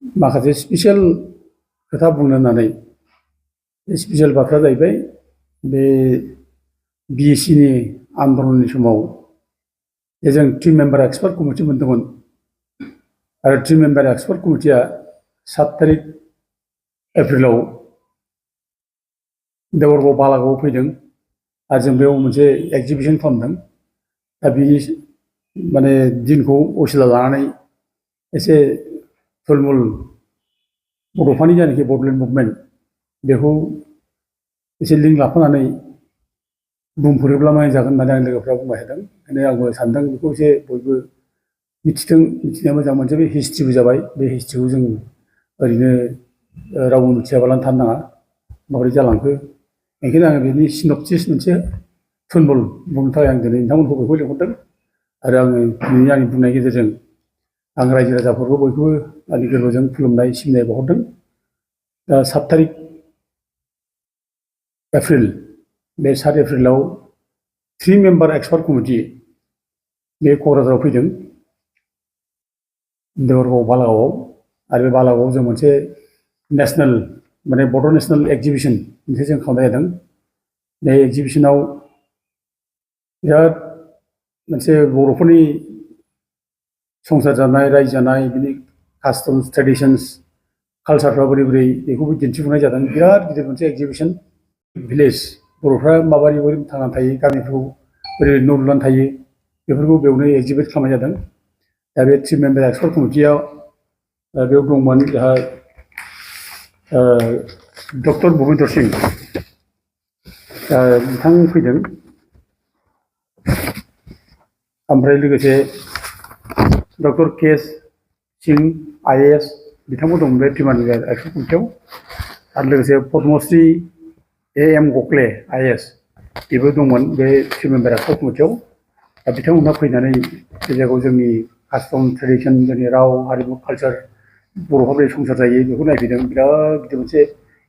माखासे स्पेसियेल खोथा बुंनो होननानै बे स्पेसियेल बाथ्राया जाहैबाय बे बिएससिनि आन्दलननि समाव जों 3 मेम्बार एक्सपार्ट कमिटि मोनदोंमोन आरो 3 मेम्बार एक्सपार्ट कमिटिया 7 तारिख एप्रिलाव देवरगाव बालागावआव फैदों आरो जों बेयाव मोनसे एक्जिबिसन खालामदों। दा बिनि माने दिनखौ असिला लानानै एसे थुलमुल बड'फानि जायनाखि बड'लेण्ड मुभमेन्ट बेखौ एसे लिंक लाफानानै बुंफोरोब्ला मोजां जागोन होननानै आंनि लोगोफ्रा बुंबाय थादों। ओंखायनो आंबो सानदों बेखौ एसे बयबो मिथिथों, मिथिनाया मोजां मोनसे बे हिस्ट्रिबो जाबाय। बे हिस्ट्रिखौ जों ओरैनो रावबो मिथियाबालानो थानो नाङा, माबोरै जालांखो। ओंखायनो आङो बेनि सिनपसिस मोनसे थुलमुल बुंनो थाखाय आं दिनै नोंथांमोनखौ बयखौबो लिंहरदों आरो आङो दिनैनि आंनि बुंनायनि गेजेरजों आं रायजो राजाफोरखौ बयखौबो आंनि गोरबोजों खुलुमनाय सिबिनाय बावहरदों। दा 7 तारिख एप्रिल, बे 7 एप्रिलाव 3 मेम्बार एक्सपार्ट कमिटि बे क'क्राझाराव फैदों देवरगाव बालागावआव। आरो बे बालागावआव जों मोनसे नेसनेल माने बड' नेसनेल एक्जिबिसन मोनसे जों खालामनाय जादों। बे एक्जिबिसनाव बिराद मोनसे बर'फोरनि संसार जानाय, रायजो जानाय, बिनि कास्टम्स, ट्रेडिसन्स, कालसारफ्रा बोरै बोरै बेखौबो दिन्थिफुंनाय जादों। बिराद गिदिर मोनसे एक्जिबिसन। भिलेज बर'फ्रा माबोरै थांनानै थायो, गामिफ्राव बोरै न' लुनानै थायो, बेफोरखौ बेयावनो एक्जिबिट खालामनाय जादों। दा बे 3 मेम्बार एक्सपार्ट कमिटियाव बेयाव दंमोन जोंहा डक्टर भुपेन्द्र सिंह बिथां फैदों, ओमफ्राय लोगोसे डक्टर के.एस. सिंह आइ.ए.एस. बिथांबो दं बे 3 मेम्बार एक्सपार्ट कमिटियाव। आरो लोगोसे पद्मश्री ए.एम. गखले आइ.ए.एस. बेबो दंमोन बे 3 मेम्बार एक्सपार्ट कमिटियाव। दा बिथांमोनहा फैनानै बे जायगायाव जोंनि कास्टम, ट्रेडिसन, जोंनि राव, हारिमु, कालसार, बर'फ्रा बोरै संसार जायो बेखौ नायफैदों। बिराद गिदिर मोनसे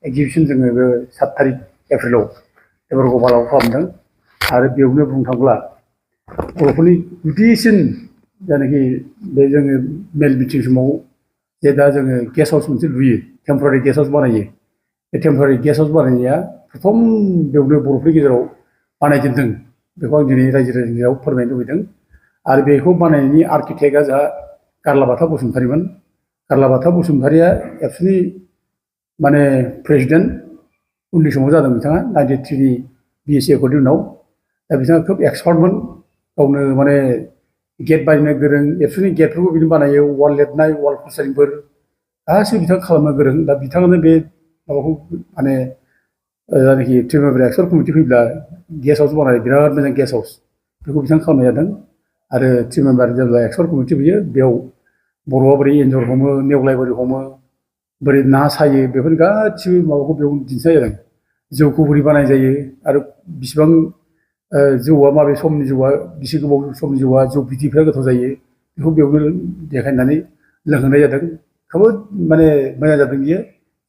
एक्जिबिसन जोङो बे 7 तारिख एप्रिलाव देवरगाव बालागावआव खालामदों। आरो बेयावनो बुंनो थाङोब्ला बर'फोरनि गुदिसिन जायनाखि बे जोङो मेल मिटिं समाव जे दा जोङो गेस्ट हाउस मोनसे लुयो, टेम्परारि गेस्ट हाउस बानायो। बे टेम्परारि गेस्ट हाउस बानायनाया प्रथम बेयावनो बर'फोरनि गेजेराव बानायजेनदों। बेखौ आं दिनै रायजो राजायाव फोरमायनो लुबैदों। आरो बेखौ बानायनायनि आर्किटेक्टआ जोंहा गारलाबाथा बसुमतारीमोन। गारलाबाथा बसुमतारीया एबसुलि माने प्रेसिडेन्ट उननि समाव जादों बिथाङा 93नि बिएससि एकर्डनि उनाव। दा बिथाङा खोब एक्सपार्टमोन, गावनो माने गेट बानायनो गोरों, एबसुलि गेटफोरखौ बिदिनो बानायो, वाल लिरनाय, वाल प्लास्टारिंफोर गासैबो बिथाङा खालामनो गोरों। दा बिथाङानो बे माबाखौ माने जायनाखि 3 मेम्बार एक्सपार्ट कमिटि फैब्ला गेस्ट हाउस बानायो, बिराद मोजां गेस्ट हाउस, बेखौ बिथाङा खालामनाय जादों। आरो 3 मेम्बार जेब्ला एक्सपार्ट कमिटि फैयो बेयाव बर'आ बोरै एन्जर हमो, नेवलाय बोरै हमो, बोरै ना सायो, बेफोर गासिबो माबाखौ बेयाव दिन्थिनाय जादों। जौखौ बोरै बानाय जायो आरो बिसिबां जौआ माबे समनि जौआ, बेसे गोबाव समनि जौआ, जौ बिदैफ्रा गोथाव जायो, बेखौ बेयावनो देखायनानै लोंहोनाय जादों। खोब माने मोजां जादों बियो,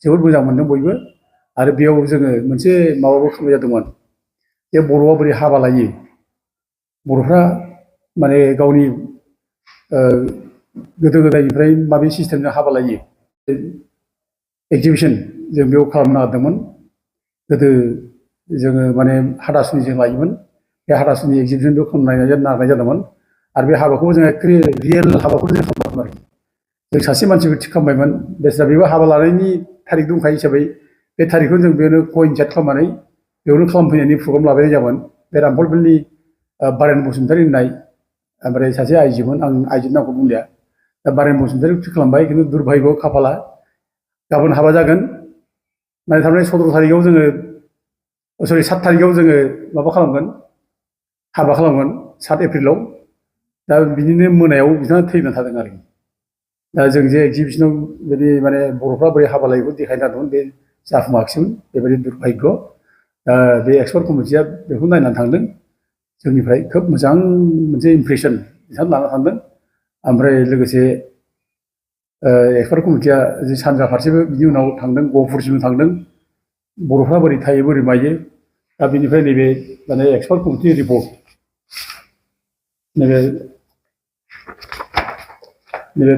जोबोद मोजां मोनदों बयबो। आरो बेयाव जोङो मोनसे माबाबो खालामनाय जादोंमोन जे बर'आ बोरै हाबा लायो, बर'फ्रा माने गावनि गोदो गोदायनिफ्राय माबे सिस्टेमजों हाबा लायो एक्जिबिसन जों बेयाव खालामनो नागिरदोंमोन। गोदो जोङो माने हाथासुनिजों लायोमोन, बे हाथासुनि एक्जिबिसनखौ खालामनाय जादोंमोन। आरो बे हाबाखौ जोङो रियेल हाबाखौ जों खालामदोंमोन आरोखि। जों सासे मानसिखौ थिग खालामबायमोन, बेस्रा बेबो हाबा लानायनि थारिख दंखायो हिसाबै बे थारिखखौ जों बेयावनो कइनसाइड खालामनानै बेयावनो खालामफैनायनि प्रग्राम लाबाय जाबाय। बे रामफलबिलनि बारेन बसुमतारी होननाय ओमफ्राय सासे आइजोमोन, आं आइजोनि नामखौ बुंलिया। दा बारेन बसुमतारीखौ थिग खालामबाय, खिन्थु दुर्भाग्य खाफाला गाबोन हाबा जागोन। माने थारमाने 17 तारिखआव जोङो, सरि 7 तारिखआव जोङो माबा खालामगोन, हाबा खालामगोन 7 एप्रिलाव। दा बिनिनो मोनायाव बिथाङा थैना थादों आरोखि। दा जों जे एक्जिबिसनाव बिदि माने बर'फ्रा बोरै हाबा लायोखौ देखायनो नागिरदोंमोन, बे जाफुङाखिसैमोन, बेबायदि दुर्भाग्य। दा बे एक्सपार्ट कमिटिया बेखौ नायनानै थांदों। जोंनिफ्राय खोब मोजां मोनसे इमप्रेसन बिथांमोन लाना थांदों। ओमफ्राय लोगोसे एक्सपार्ट कमिटिया सानजा फारसेबो बिनि उनाव थांदों, गहपुरसिम थांदों, बर'फ्रा बोरै थायो बोरै मायो। दा बेनिफ्राय नैबे माने एक्सपार्ट कमिटिनि रिपर्ट, नैबे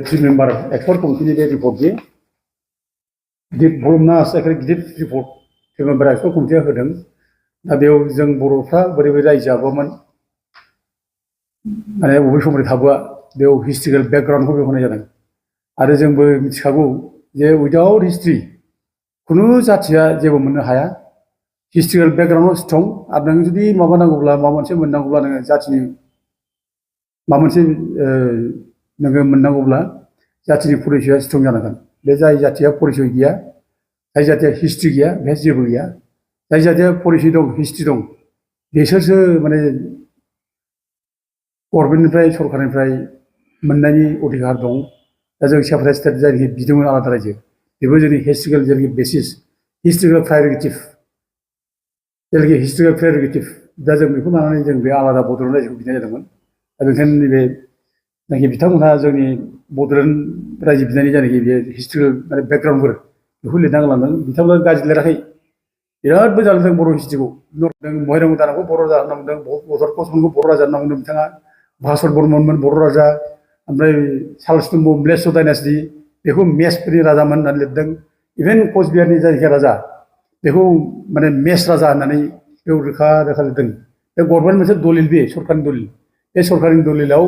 3 मेम्बार एक्सपार्ट कमिटिनि बे रिपर्ट, गिदिर भलुमनास एखे गिदिर रिपर्ट ट्रिबुनाल एक्सपार्ट कमिटिया होदों। दा बेयाव जों बर'फ्रा बोरै बोरै रायजो जाबोआमोन माने बबे समनिफ्राय थाबोआ बेयाव हिस्ट्रिकेल बेकग्राउन्डखौ बेयाव होनाय जादों। आरो जोंबो मिथिखागौ जे उइदाउट हिस्ट्रि खुनु जाथिया जेबो मोननो हाया। हिस्ट्रिकेल बेकग्राउन्डआव स्ट्रं आरो नों जुदि माबा नांगौब्ला माबा मोनसे मोननांगौब्ला नोङो जाथिनि माबा मोनसे नोङो मोननांगौब्ला जाथिनि परिचयआ स्ट्रं जानांगोन। बे जाय जाथिया परिचय गैया, जाय जाथिया हिस्ट्रि गैया, बेहा जेबो गैया। जाय जाथिया परिचय दं, हिस्ट्रि दं, बिसोरसो माने गभर्नमेन्टनिफ्राय सरकारनिफ्राय मोननायनि अधिकार दं। दा जों सेपारेट स्टेट जायनाखि बिदोंमोन आलादा रायजो, बेबो जोंनि हिस्ट्रिकेल जेनाखि बेसिस, हिस्ट्रिकेल प्रेरगेटिभ, जेनाखि हिस्ट्रिकेल प्रेरगेटिभ, दा जों बेखौ लानानै जों बे आलादा बड'लेण्ड रायजोखौ बिनाय जादोंमोन। दा बेनिखायनो नैबे जायखि बिथांमोनहा जोंनि बड'लेण्ड रायजो बिनायनि जायनाखि बे हिस्ट्रिकेल माने बेकग्राउन्डफोर बेखौ लिरना गालांदों। बिथांमोना गाज्रि लिराखै, बिराद मोजां लिरदों बर' हिस्ट्रिखौ। महिरंग दान'खौ बर' राजा होनना बुंदों, भगत कसमनखौ बर' राजा होनना बुंदों बिथाङा, भास्कर बर्मनमोन बर' राजा, ओमफ्राय शालस्तम्भ म्लेच्छ डाइनास्टि बेखौ मेचफोरनि राजामोन होननानै लिरदों। इभेन कचबिहारनि जायखिया राजा बेखौ माने मेच राजा होननानै बेयाव रोखा रोखा लिरदों। बे गभर्नमेन्ट मोनसे दलिल, बे सरकारनि दलिल। बे सरकारनि दलिलाव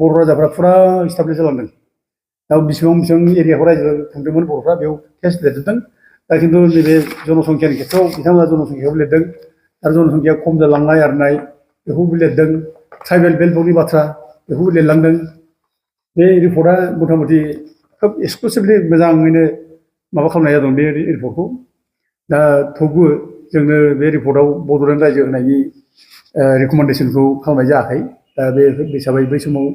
बर' राजाफ्रा फुरा इस्टाब्लिस जालांदों। दा बेसेबां बेसेबां एरियाखौ रायजो खुंदोंमोन बर'फ्रा बेयाव टेक्स्ट लिरजोबदों। दा खिन्थु नैबे जनसंख्यानि खेथ्रआव बिथांमोना जनसंख्याखौ लिरदों आरो जनसंख्या खम जालांनाय आरनाय बेखौबो लिरदों। ट्राइबेल बेल्टनि बाथ्रा बेखौबो लिरलांदों। बे रिपर्टआ मथा मथि खोब एक्सक्लुसिभलि मोजाङैनो माबा खालामनाय जादों बे रिपर्टखौ। दा थेवबो जोंनो बे रिपर्टआव बड'लेण्ड रायजो होनायनि रेकमेन्डेसनखौ खालामनाय जायाखै। दा बे हिसाबै बै समाव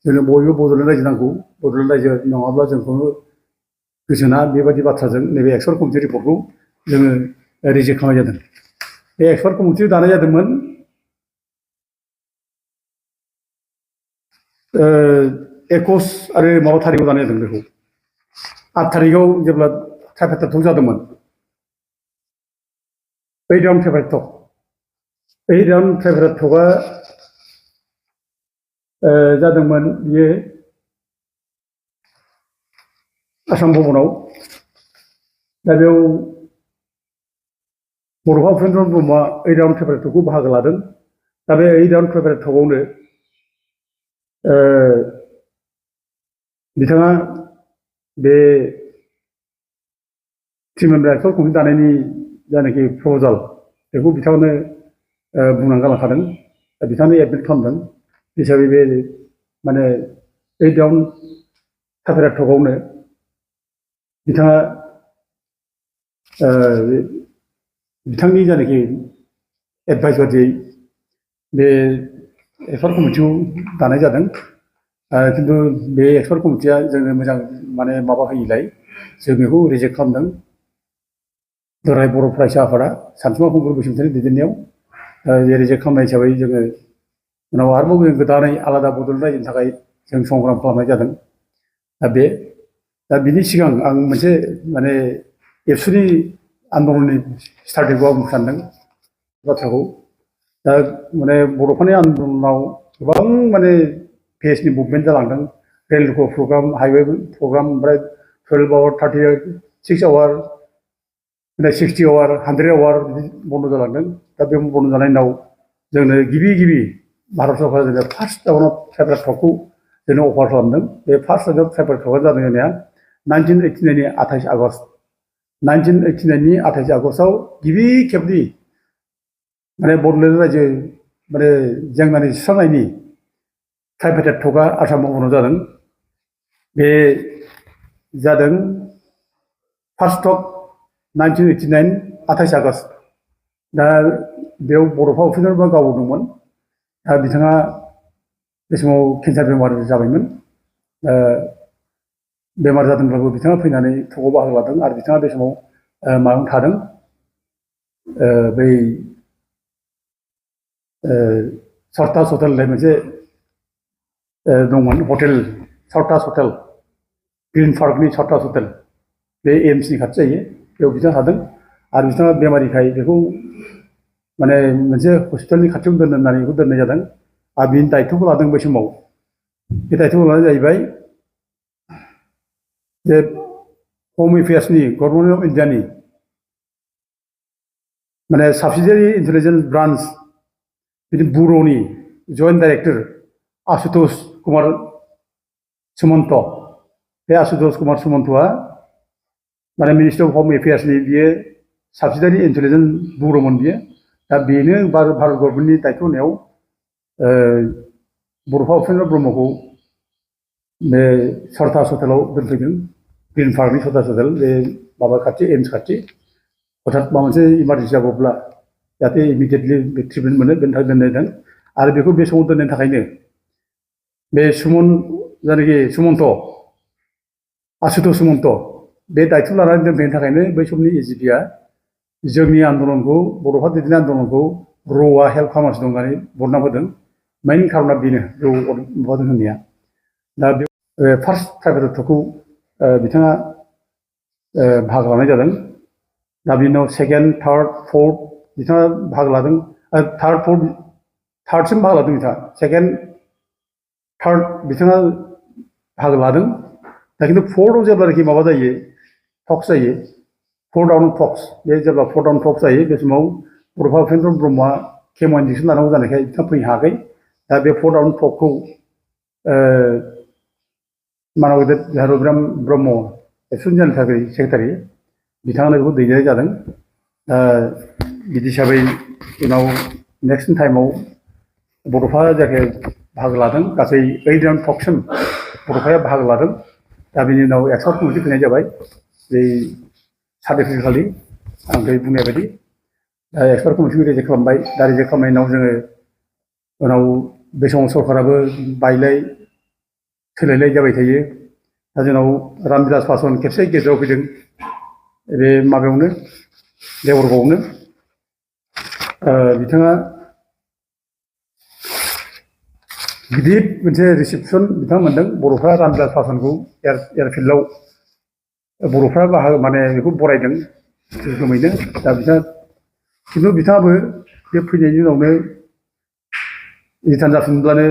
जोंनो बयबो बड'लेण्ड रायजो नांगौ, बड'लेण्ड रायजो नङाब्ला जोंखौनो गोजोना, बेबायदि बाथ्राजों नैबे एक्सपार्ट कमिटि रिपर्टखौ जोङो रिजेक्ट खालामनाय जादों। बे एक्सपार्ट कमिटि दानाय जादोंमोन 21 आरो माबा थारिखआव दानाय जादों बेखौ। 8 थारिखआव जेब्ला ट्राइफेड टक जादोंमोन, 8 राउन्ड ट्राइफेड टक, 8 राउन्ड ट्राइफेड टकआ जादोंमोन बियो आसाम भवनाव। दा बेयाव बड'फा उपेन्द्र ब्रह्मआ 8 राउन्ड ट्राइफेड टकखौ बाहागो लादों। दा बे 8 राउन्ड ट्राइफेड टकआवनो बिथाङा बे थ्रि मेम्बार एक्सपार्ट कमिटि दानायनि जायनाखि प्रप'जाल बेखौ बिथाङानो बुंनानै गालांखादों। दा बिथाङानो एडमिट खालामदों हिसाबै बे माने 8 राउन्ड ट्राइफेड टकआवनो बिथाङा बिथांनि जायनाखि एडभाइस बादियै बे एक्सपार्ट कमिटिखौ दानाय जादों। खिन्थु बे एक्सपार्ट कमिटिया जोंनो मोजां माने माबा होयिलाय जों बेखौ रिजेक्ट खालामदों। दुलाराय बर' फरायसा आफादा सानसुमा खुंगुर बसुमतारी दैदेननायाव रिजेक्ट खालामनाय हिसाबै जोङो उनाव आरोबाव जों गोदानै आलादा बड'लेण्ड रायजोनि थाखाय जों संग्राम खालामनाय जादों। दा बिनि सिगां आं मोनसे माने एबसुनि आन्दलननि स्टार्टिंखौ आं बुंनो सानदों बाथ्राखौ। दा माने बर'फोरनि आन्दलनाव गोबां माने फेसनि मुभमेन्ट जालांदों। रेल रक प्रग्राम, हाइवे प्रग्राम, ओमफ्राय 12 आवार, 36 आवार, 60 आवार, 100 आवार बिदि बन्द जालांदों। दा बे बन्द जानायनि उनाव जोंनो गिबि भारत सरकारा जोंनो फार्स्ट राउन्ड अफ ट्राइफेड टकखौ जोंनो अफार खालामदों। बे फार्स्ट राउन्ड अफ ट्राइफेड टकआ जादों जोंनिया 1989नि 28 आगष्ट। 1989नि 28 आगष्टआव गिबि खेबनि माने बड'लेण्ड रायजो माने जेंनानि सुस्रांनायनि ट्राइफेड टकआ आसाम भवनाव जादों। बे जादों फार्स्ट टक 1989 28 आगष्ट। दा बेयाव बड'फा उपेन्द्र ब्रह्मआ गावदोंमोन। दा बिथाङा बे समाव केन्सार बेमार जाबायमोन। बेमार जादोंब्लाबो बिथाङा फैनानै टकआव बाहागो लादों आरो बिथाङा बे समाव माबायाव थादों, बै सर्टास हटेल होननाय मोनसे दंमोन हटेल, सर्टास हटेल, ग्रिन पार्कनि सर्टास हटेल, बे एम्सनि खाथि जायो, बेयाव बिथाङा थादों। आरो बिथाङा बेमारिखाय बेखौ माने मोनसे हस्पिटालनि खाथियाव दोननो होननानै बेखौ दोननाय जादों। आरो बिनि दायित्वखौ लादों बै समाव। बे दायित्वखौ लानाय जाहैबाय जे हम एफेयार्सनि गभर्नमेन्ट अफ इन्डियानि माने साबसिडियारि इन्टेलिजेन्स ब्रान्च बिदि बुर'नि जइन्ट डाइरेक्टर आशुतोष कुमार सुमन्त बे आशुतोष कुमार सुमन्तआ माने मिनिस्ट्रि अफ हम एफेयार्सनि बियो साबसिडियारि इन्टेलिजेन्स बुर'मोन बियो दा बेनो भारत गभर्नमेन्टनि दायथ' होनायाव बड'फा उपेन्द्र ब्रह्मखौ बे सरथा हस्पिटालाव दोनफैदों ग्रिन पार्कनि सरथा हस्पिटाल बे माबा खाथि एम्स खाथि हठात माबा मोनसे इमारजेन्सि जाब्रबब्ला जाहाथे इमिडियेटलि ट्रिटमेन्ट मोनो बेनि थाखाय दोननाय जादों आरो बेखौ बे समाव दोननायनि थाखायनो बे जायनाखि सुमन्त आशुतोष सुमन्त बे दायथ' लानानै दोनफैनायनि थाखायनो बै समनि एजिपिआ जोंनि आन्दलनखौ बड'फा दैदेननाय आन्दलनखौ र'आ हेल्प खालामगासिनो दं होननानै बदनाम होदों मेइन खार'ना बेनो र' माबादों होननाया दा बे फार्स्ट प्राइभेट टकखौ बिथाङा बाहागो लानाय जादों दा बिनि उनाव सेकेन्ड थार्ड फर्थ बिथाङा बाहागो लादों थार्डसिम बाहागो लादों बिथाङा सेकेन्ड थार्ड बिथाङा बाहागो लादों दा खिन्थु फर्थआव जेब्लानाखि माबा जायो टक्स जायो फर डाउन टक्स बे जेब्ला फर डाउन टक्स जायो बे समाव बड'फा उपेन्द्र ब्रह्मआ केम' इन्जेक्सन लानांगौ जानायखाय बिथाङा फैनो हायाखै दा बे फर डाउन टकखौ मानब गेदेर Jhargram Brahma action general secretary बिथाङानो बेखौ दैदेननाय जादों बिदि हिसाबै उनाव नेक्स्ट टाइमाव बड'फा जायखि बाहागो लादों गासै 8 राउन्ड टकसिम बड'फाया बाहागो लादों दा बिनि उनाव एक्सपार्ट कमिटि फैनाय जाबाय बे 7 एप्रिल खालि आं दहाय बुंनाय बायदि दा एक्सपार्ट कमिटिखौ रेजेक्ट खालामबाय दा रेजेक्ट खालामनायनि उनाव जोङो उनाव बे समाव सरकाराबो बायलाय सोलायलाय जाबाय थायो दा जोंनाव रामबिलास पासवान खेबसे गेजेराव फैदों बे माबायावनो देबरगावआवनो बिथाङा गिदिर मोनसे रिसेपसन बिथाङा मोन्दों बर'फ्रा रामबिलास पासवानखौ एयारफिल्डआव बर'फ्रा बाहागो माने बेखौ बरायदों रोखोमैनो दा बिथाङा खिन्थु बिथाङाबो बे फैनायनि उनावनो रिटार्न जाफिनब्लानो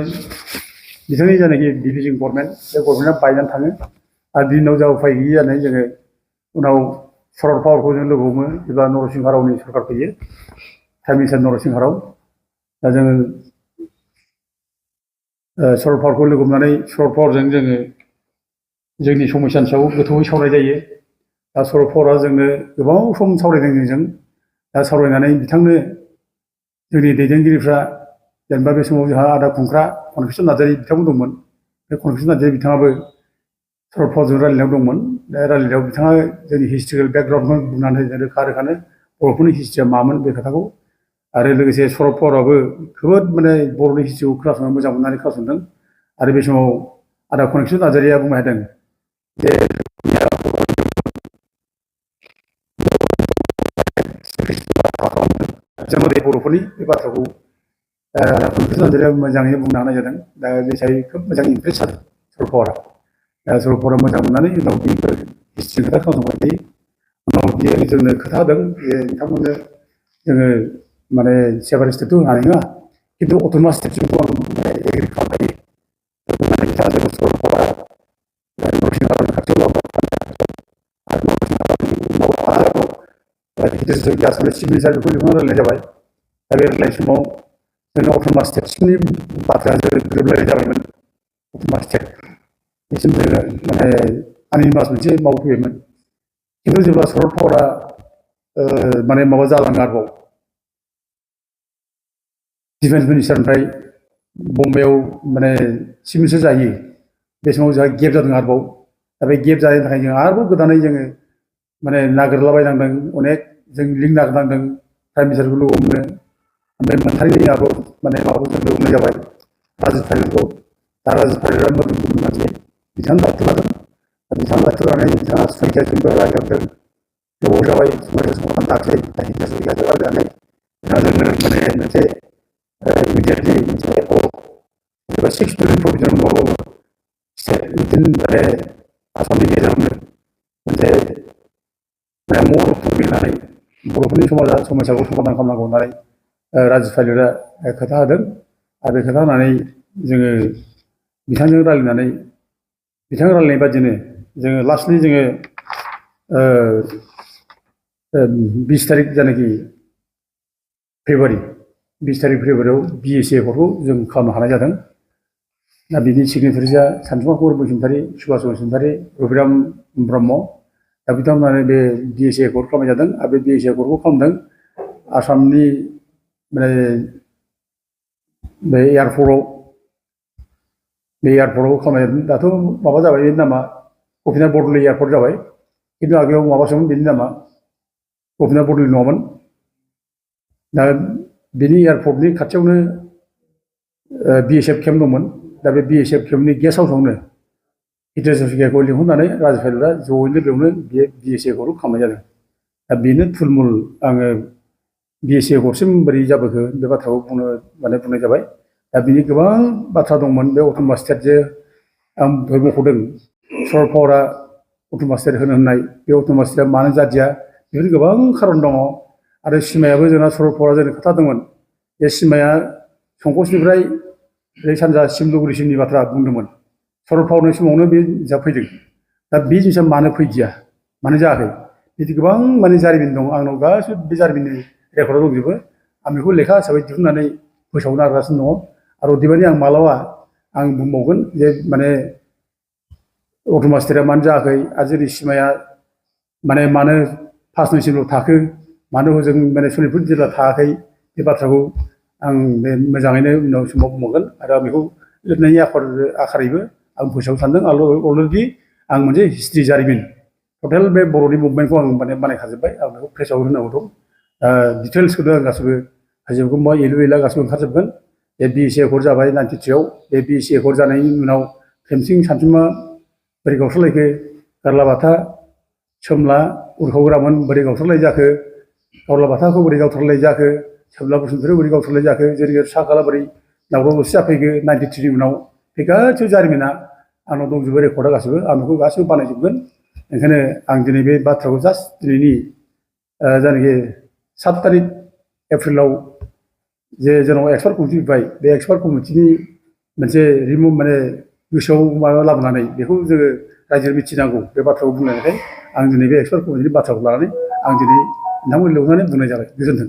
बिथांनि जायनाखि डिभिजन गभर्नमेन्ट बे गभर्नमेन्टआ बायनानै थाङो आरो बिनि उनाव जा उफाय गैयि जानानै जोङो उनाव शरद पावारखौ जों लोगो हमो जेब्ला नरसिंह रावनि सरकार फैयो प्राइम मिनिस्टार नरसिंह राव दा जोङो शरद पावारखौ लोगो हमनानै शरद पावारजों जोङो जोंनि समस्यानि सायाव गोथौवै सावराय जायो दा शरद पावारा जोंनो गोबाव सम सावरायदों जोंजों दा सावरायनानै बिथांनो जोंनि दैदेनगिरिफ्रा जेनेबा बे समाव जोंहा आदा खुंख्रा कनकेसन नार्जारि बिथांमोन दंमोन बे कनकेसन नार्जारि बिथाङाबो शरद पावारजों रायज्लायनायाव दंमोन दा रायज्लायनायाव बिथाङा जोंनि हिस्ट्रिकेल बेकग्राउन्डखौ बुंनानै होदों रोखा रोखानो बर'फोरनि हिस्ट्रिया मामोन बे खोथाखौ आरो लोगोसे शरद पावाराबो जोबोद माने बर'नि हिस्ट्रिखौ खोनासंनो मोजां मोननानै खोनासंदों आरो बे समाव आदा कनकेसन नार्जारिया बुंनो हादों जे जोंनि बर'फोरनि बे बाथ्राखौ कनकेसन नार्जारिया मोजाङैनो बुंनो हानाय जादों दा बे हिसाबै खोब मोजां इमप्रेस जादों शरद पावारा दा शरद पावारा मोजां मोननानै उनाव बेफोर हिस्ट्रिनि खोथा खोनासंबाय थायो उनाव बियो जोंनो खोथा होदों जे बिथांमोननो जोङो माने सेभार स्टेटथ' होनो हानाय नङा खिन्थु अट'नमास स्टेटसिमखौ आं एग्रि खालामबाय बिथाङा जों शरद पावारा नरसिंह रावनि खाथियाव लाबोबाय आरो नरसिंह रावनि आसामनि चिफ मिनिस्टार बेखौ लिंहरना रायलायनाय जाबाय दा बे रायलायनाय समाव जोंनि अट'नमास स्टेटसिमनि बाथ्राया गोरोबलायनाय जाबायमोन अट'नमास स्टेट बेसिम जोङो माने आनिमास मोनसे मावफैयोमोन खिन्थु जेब्ला शरद पावारा माने माबा जालाङो आरोबाव डिफेन्स मिनिस्टारनिफ्राय बम्बाइआव माने चिफ मिनिस्टार जायो बे समाव जोंहा गेप जादों आरोबाव दा बे गेप जानायनि थाखाय जों आरोबाव गोदानै जोङो माने नागिरलाबायनांदों अनेक जों लिंक नागिरनांदों प्राइम मिनिस्टारखौ लोगो हमनो ओमफ्राय मोनथारैनि आरोबाव माने माबाखौ जों लोगो हमनाय जाबाय राजिब थारिखखौ दा राजिब थारिकआ मोदोमखौ मोनसे बिथाङा दायथ' लादों बिथाङा दायथ' लानानै बिथाङा सुइटारजोंबो रायज्लायदों गोबाव जाबाय सुइटार समाव दाख्लै हिन्जा सुइटारजों रायज्लायनानै बिथाङा जोंनो माने मोनसे इमिडियेटलि मोनसे एबा 6 बिलियन प्रभिजन मावबाबो स्टेट बिदिनो माने आसामनि गेजेरावनो मोनसे महर फुंबिनानै बर'फोरनि समस्याखौ समाधान खालामनांगौ होननानै राजिब थारिकआ खोथा होदों आरो बे खोथा होनानै जोङो बिथांजों रायज्लायनानै बिथां रायज्लायनाय बादिनो जोङो लास्टलि जोङो 20 तारिख जानाखि फेब्रुवारि 20 तारिख फेब्रुवारियाव BSc एकर्डखौ जों खालामनो हानाय जादों। दा बिनि सिगनेचारिया सानसुमा बसुमतारी, सुभाष बसुमतारी, रबिराम ब्रह्म। दा बिथांमोनानो बे BSc एकर्ड खालामनाय जादों आरो बे BSc एकर्डखौ खालामदों आसामनि माने बे एयारपर्टआव खालामनाय जादों। दाथ' माबा जाबाय बेनि नामा गपिनाथ बरदलै एयारपर्ट जाबाय, खिन्थु आगोलाव माबासोमोन बेनि नामा गपिनाथ बरदलै नङामोन। दा बेनि एयारपर्टनि खाथियावनो BSF केम्प दंमोन। दा बे BSF केम्पनि गेस्ट हाउसआवनो हितेश हाजरिकाखौ लिंहरनानै राजु पाइलटआ जयैनो बेयावनो बे BSc एकर्डखौ खालामनाय जादों। दा बेनो थुलमुल आङो BSc एकर्डसिम बोरै जाबोखो बे बाथ्राखौ बुंनाय जाबाय। दा बिनि गोबां बाथ्रा दंमोन बे अट'नमास स्टेट जे आं दहाय मख'दों सरलपारा अट'नमास स्टेट होननाय बे अट'नमास स्टेटआ मानो जादिया बेफोरनि गोबां खारन दङ। आरो सिमायाबो जोंना सरलपारा जोंनो खोथा दंमोन। बे सिमाया संकसनिफ्राय सानजा सिमलुगुरिसिमनि बाथ्रा बुंदोंमोन। सरलपारानि समावनो बे जाफैदों। दा बे जिनिसा मानो फैदिया, मानो जायाखै, बिदि गोबां माने जारिमिन दं। आंनाव गासिबो बे जारिमिननि रेकर्डआव दंजोबो। आं बेखौ लेखा हिसाबै दिहुननानै फोसावनो नाजागासिनो दङ। आरो अदेबानि आं मालाबा आं बुंबावगोन जे माने अट'नमास स्टेटआ मानो जायाखै आरो जोंनि सिमाया माने मानो 5 नोसिमल' थाखो, मानो हजों माने सनितपुर जिल्ला थायाखै, बे बाथ्राखौ आं बे मोजाङैनो उनाव समाव बुंबावगोन। आरो आं बेखौ लिरनायनि आखारैबो आं फोसावनो सानदों। अलरेडि आं मोनसे हिस्ट्रि जारिमिन टटेल बे बर'नि मुभमेन्टखौ आं माने बानायखाजोब्बाय। आं बेखौ प्रेसाव होनांगौ दं। डिटेल्सखौनो आं गासिबो मा एलु एला गासिबो ओंखारजोबगोन। बे BSc एकर्ड जाबाय 93आव। बे BSc एकर्ड जानायनि उनाव खेमसिं सानसुमा बोरै गावस्रालायखो, गारलाबाथा सोमला उरखावग्रामोन बोरै गावस्रालाय जाखो, गावलाबाथाखौ बोरै गावथारलाय जाखो, सोमला बसुमतारिखौ बोरै गावथारलाय जाखो, जोरगेर साहगाला बोरै दावराव दावसि जाफैखो 93नि उनाव, बे गासिबो जारिमिना आंनाव दंजोबो रेकर्डआ गासिबो। आं बेखौ गासिबो बानायजोबगोन। ओंखायनो आं दिनै बे बाथ्राखौ जास्ट दिनैनि जायनाखि 7 तारिख एप्रिलाव जे जोंनाव एक्सपार्ट कमिटि फैबाय, बे एक्सपार्ट कमिटिनि मोनसे माने गोसोआव माबा लाबोनानै बेखौ जोङो रायजोआव मिथिनांगौ बे बाथ्राखौ बुंनायखाय आं दिनै बे एक्सपार्ट कमिटिनि बाथ्राखौ लानानै आं दिनै नोंथांमोन लिंहरनानै बुंनाय जाबाय। गोजोन्थों।